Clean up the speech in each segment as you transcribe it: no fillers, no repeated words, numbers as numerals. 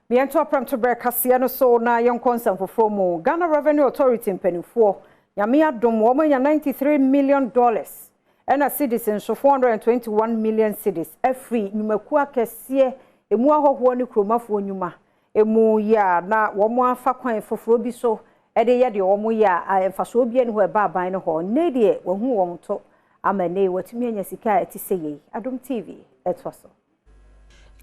Yɛnto aprɛmtoberɛ kaseɛ no so na yɛnkɔ nsɛm foforɔ mu. Ghana Revenue Authority mpanimfoɔ, Nyame adom, wɔn anya $93 million ɛna cedis nso 421 million cedis afiri nnwumakuo akɛseɛ emu ahɔhoɔ ne kuromafoɔ nnwuma emu yɛ a na wɔn afa kwan foforɔ bi so de yɛ deɛ wɔn yɛ a mfasoɔ bi ani hɔ ɛba aban no hɔ. Nnɛ deɛ wɔahu wɔn to ama nnɛ wɔatumi anya sika a ɛte sɛ yei. Adom TV ɛtoa so.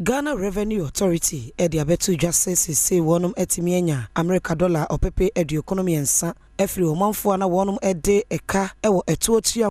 Ghana Revenue Authority de abɛto dwa sɛ seesei wɔnom atumi anya Amerika dɔla 93 afiri ɔmanfoɔ a na wɔnom de ka wɔ ɛtoɔ tua ho.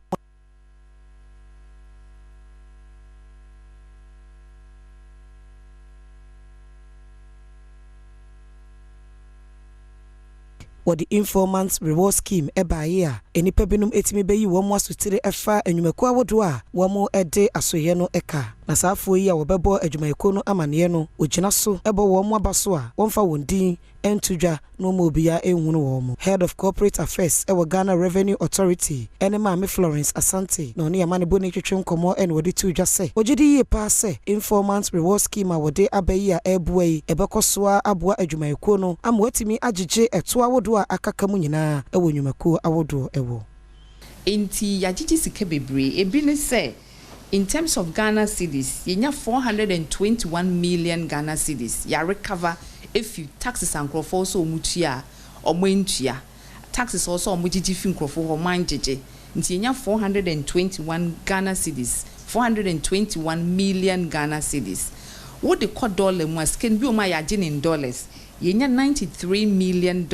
Wɔde Informant Reward Scheme baeɛ a nnipa binom tumi bɛyi wɔn asotire fa nnwumakuo ahodoɔ a wɔde asoeɛ no ka. Na saa afoɔ yi a wɔbɛbɔ adwumayɛkuo no amaneɛ no, wɔgyina so bɔ wɔn aba so a wɔmfa wɔn din nto dwa na wɔmma obiara nhunu wɔn. Head of Corporate Affairs wɔ Ghana Revenue Authority ne Maame Florence Asante na ɔne amanebɔni twetwe nkɔmmɔ na wɔde too dwa sɛ wɔgye di yie paa sɛ Informant Reward Scheme a wɔde aba yi a ɛreboa yi ɛbɛkɔ so ara aboa adwumayɛkuo no ama wɔatumi agyegye ɛtoɔ ahodoɔ a akaka mu nyinaa wɔ nnwumakuo ahodoɔ wɔ. Enti yɛagyegye sika bebree. Ebi ne sɛ, in terms of Ghana cedis, yɛnya 421 million Ghana cedis, yɛarecover afi taxes a nkurɔfoɔ sɛ wɔtua a wɔantua, taxes a ɔwɔ sɛ wɔgyegye fi nkurɔfoɔ hɔ wɔangyegye. Nti yɛnya 421 Ghana cedis, 421 million Ghana cedis. Wode kɔ dollar mu a, sika no bi wɔ mu a yɛagye no in dollars. Yɛnya $93 million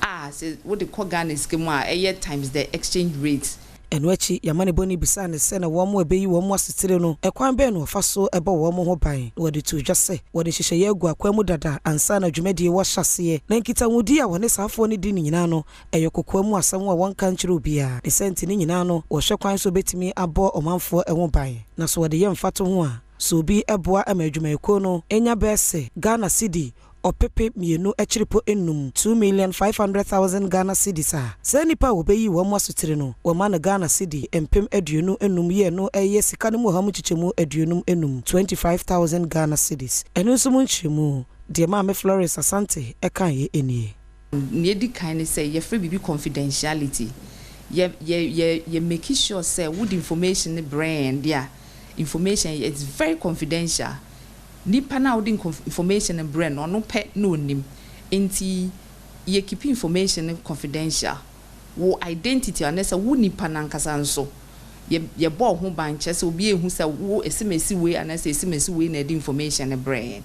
a sɛ wode kɔ Ghana sika mu a, ɛyɛ times the exchange rate. Ɛno akyi, Yamanebɔni bisaa no sɛ na wɔn a ɛbɛyi wɔn asetire no, ɛkwan bɛn na wɔfa so bɔ wɔn ho ban? Na wɔde too dwa sɛ, wɔde nhyehyɛeɛ agu akwan mu dada ansa na dwumadie wɔ ahyɛaseɛ, na nkitahodie a wɔne saa afoɔ no di no nyinaa no, ɛyɛ kokoa mu asɛm a wɔnka nkyerɛ obiara. Ne saa nti ne nyinaa no, wɔhwɛ kwan sɛ wɔbɛtumi abɔ ɔmanfoɔ ho ban. Na sɛ wɔde yɛ mfatoho a, sɛ obi boa ma adwumayɛkuo no nya bɛyɛ sɛ Ghana sidi 2,500,000, 2,500,000 Ghana cedis a, saa nnipa a wɔbɛyi wɔn asotire no, wɔma no Ghana sidi 25,000 yɛ no ɛyɛ sika no mu ɔha mu nkyekyɛmu 55, 25,000 Ghana cedis. Ɛno nso mu nkyerɛmu, deɛ Maame Florence Asante kaeɛ nie. Nea edi kan ne sɛ yɛfrɛ biribi confidentiality. Yɛ yɛ yɛ yɛ make sure sɛ wode information no brɛ yɛn de a, information it's very confidential. Nipa no a wode information no brɛ no, ɔno pɛ na onim. Nti yɛ keep information no confidential. Wo identity anaasɛ wo nipa no ankasa nso, yɛ yɛbɔ wo ho ban, kyerɛ sɛ obi ehu sɛ wo esimesi wei anaasɛ esimesi wei na ɛde information no brɛ yɛn.